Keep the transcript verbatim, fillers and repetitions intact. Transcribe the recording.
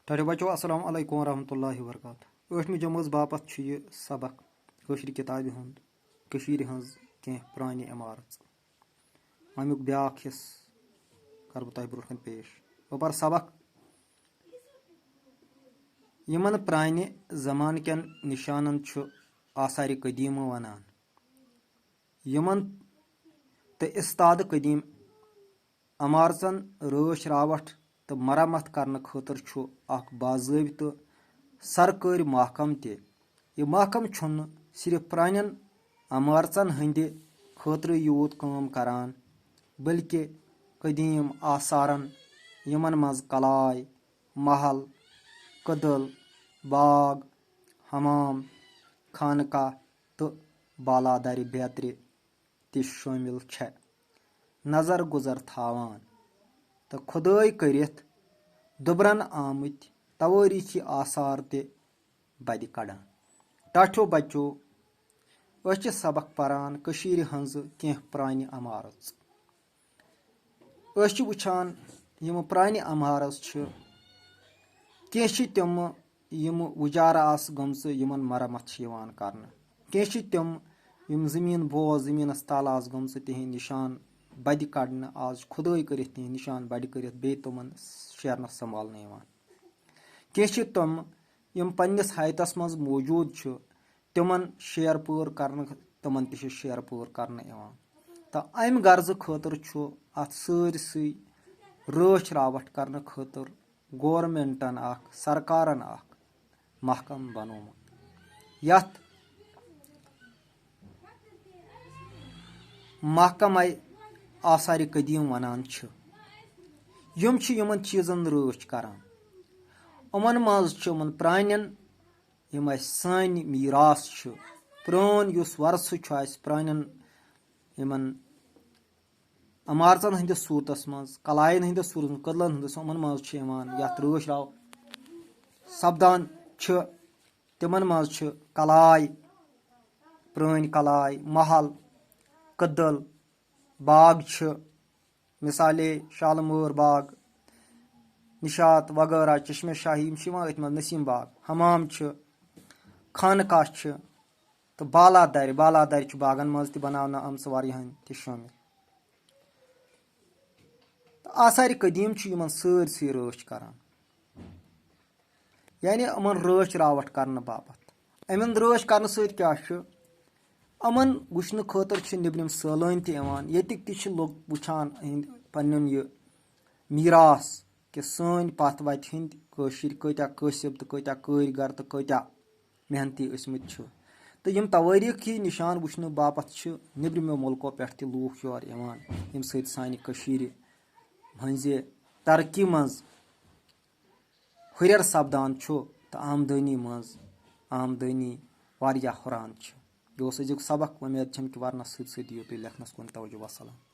ٹاٹھیو بچو، السلام علیکم ورحمۃ اللہ وبرکاتہ۔ ٲٹھمہِ جمٲژ باپتھ چھُ یہِ سبق کٲشرِ کِتابہِ ہُنٛد، کٔشیٖرِ ہٕنٛز کینٛہہ پرٛانہِ عمارژ۔ اَمیُک بیٛاکھ حصہٕ کَرٕ بہٕ تۄہہِ برٛونٛہہ کَنہِ پیش۔ بہٕ پَرٕ سبق۔ یِمَن پرٛانہِ زمانہٕ کٮ۪ن نِشانَن چھُ آثارِ قدیٖمہٕ وَنان۔ یِمَن تہٕ استادٕ قدیٖم عمارژن رٲچھ راوٹھ تہٕ مرمت کرنہٕ خٲطرٕ چھُ اکھ باضٲبطہٕ سرکٲرۍ محکمہٕ تہِ۔ یہِ محکمہٕ چھُنہٕ صرف پرٛانٮ۪ن عمارژن ہٕنٛدِ خٲطرٕ یوت کٲم کران، بلکہِ قدیٖم آثارن، یِمن منٛز قلعہٕ، محل، کدل، باغ، حمام، خانقاہ تہٕ بالادرِ بیترِ تہِ شٲمِل چھےٚ، نظر گُزر تھاوان تہٕ کھُدٲے کٔرِتھ دُبرن آمٕتۍ توٲریٖخی آثار تہِ بدِ کڑان۔ ٹاٹھیو بچو، أسۍ چھِ سبق پران کٔشیٖرِ ہٕنٛزٕ کینٛہہ پرٛانہِ عمارژ۔ أسۍ چھِ وٕچھان، یِم پرٛانہِ عمارژ چھِ، کینٛہہ چھِ تِم یِم وُجارٕ آسہٕ گٔمژٕ، یِمن مرمت چھِ یِوان کرنہٕ۔ کینٛہہ چھِ تِم یِم زٔمیٖن بوز، زٔمیٖنس تل آسہٕ گٔمژٕ، تِہنٛدۍ نِشان بدِ کڑنہٕ، آز چھِ کھُدٲے کٔرِتھ تِہنٛدۍ نِشان بدِ کٔرِتھ بیٚیہِ تِمن شیرنس سنبھالنہٕ یِوان۔ کینٛہہ چھِ تِم یِم پننِس ہایتس منٛز موجود چھِ، تِمن شیر پٲر کرنہٕ، تِمن تہِ چھِ شیر پٲر کرنہٕ یِوان۔ تہٕ امہِ غرضہٕ خٲطرٕ چھُ اتھ سٲرسٕے رٲچھ راوٹھ کرنہٕ خٲطرٕ گورنمنٹن اکھ، سرکارن اکھ محکمہٕ بنوومُت، یتھ محکمے آثارِ قدیٖم ونان چھِ۔ یِم چھِ یِمن چیٖزن رٲچھ کران۔ یِمن منٛز چھِ یِمن پرٛانٮ۪ن، یِم اَسہِ سٲنۍ میٖراث چھِ، پرٛون یُس ورثہٕ چھُ اَسہِ پرٛانٮ۪ن یِمن عمارژن ہٕنٛدِس صوٗرتس منٛز، کلایَن ہٕنٛدِس صوٗرتس منٛز، کٔدلن ہٕنٛدِس، یِمن منٛز چھِ یِوان، یتھ رٲچھ راو سپدان چھِ۔ تِمن منٛز چھِ کلاے، پرٛٲنۍ کلاے، محل، کٔدل، باغ چھِ، مثالے شالہٕ مٲر باغ، نشاط وغٲرہ، چشمہ شاہی، یِم چھِ یِوان أتھۍ منٛز، نسیم باغ، حمام چھِ، خانقاہ چھِ، تہٕ بالادرِ، بالادرِ چھُ باغن منٛز تہِ بناونہٕ آمژٕ واریاہن تہِ شٲمِل۔ تہٕ آثارِ قدیٖم چھُ یِمن سٲرسٕے رٲچھ کران، یعنی یِمن رٲچھ راوٹھ کرنہٕ باپتھ۔ یِمن رٲچھ کرنہٕ سۭتۍ کیٛاہ چھُ؟ یِمن وٕچھنہٕ خٲطرٕ چھِ نیٚبرِم سٲلٲنۍ تہِ یِوان، ییٚتِکۍ تہِ چھِ لُکھ وٕچھان یِہِنٛدۍ پنُن یہِ میٖراث، کہِ سٲنۍ پتھ وتہِ ہٕنٛدۍ کٲشِرۍ کۭتیٛاہ کٲسِب تہٕ کۭتیٛاہ کٲرۍ گر تہٕ کۭتیٛاہ محنتی ٲسمٕتۍ چھِ۔ تہٕ یِم توٲریٖخی نِشان وٕچھنہٕ باپتھ چھِ نیٚبرِمیو مُلکو پٮ۪ٹھ تہِ لوٗکھ یور یِوان، ییٚمہِ سۭتۍ سانہِ کٔشیٖرِ ہٕنٛزِ ترقی منٛز ہُرٮ۪ر سپدان چھُ تہٕ آمدٲنی منٛز آمدٲنی واریاہ ہُران چھِ۔ یہِ اوس أزیُک سبق۔ وۄمید چھم کہِ ورنس سۭتۍ سۭتۍ دِیِو تُہۍ لیکھنس کُن توجہ۔ وسلام۔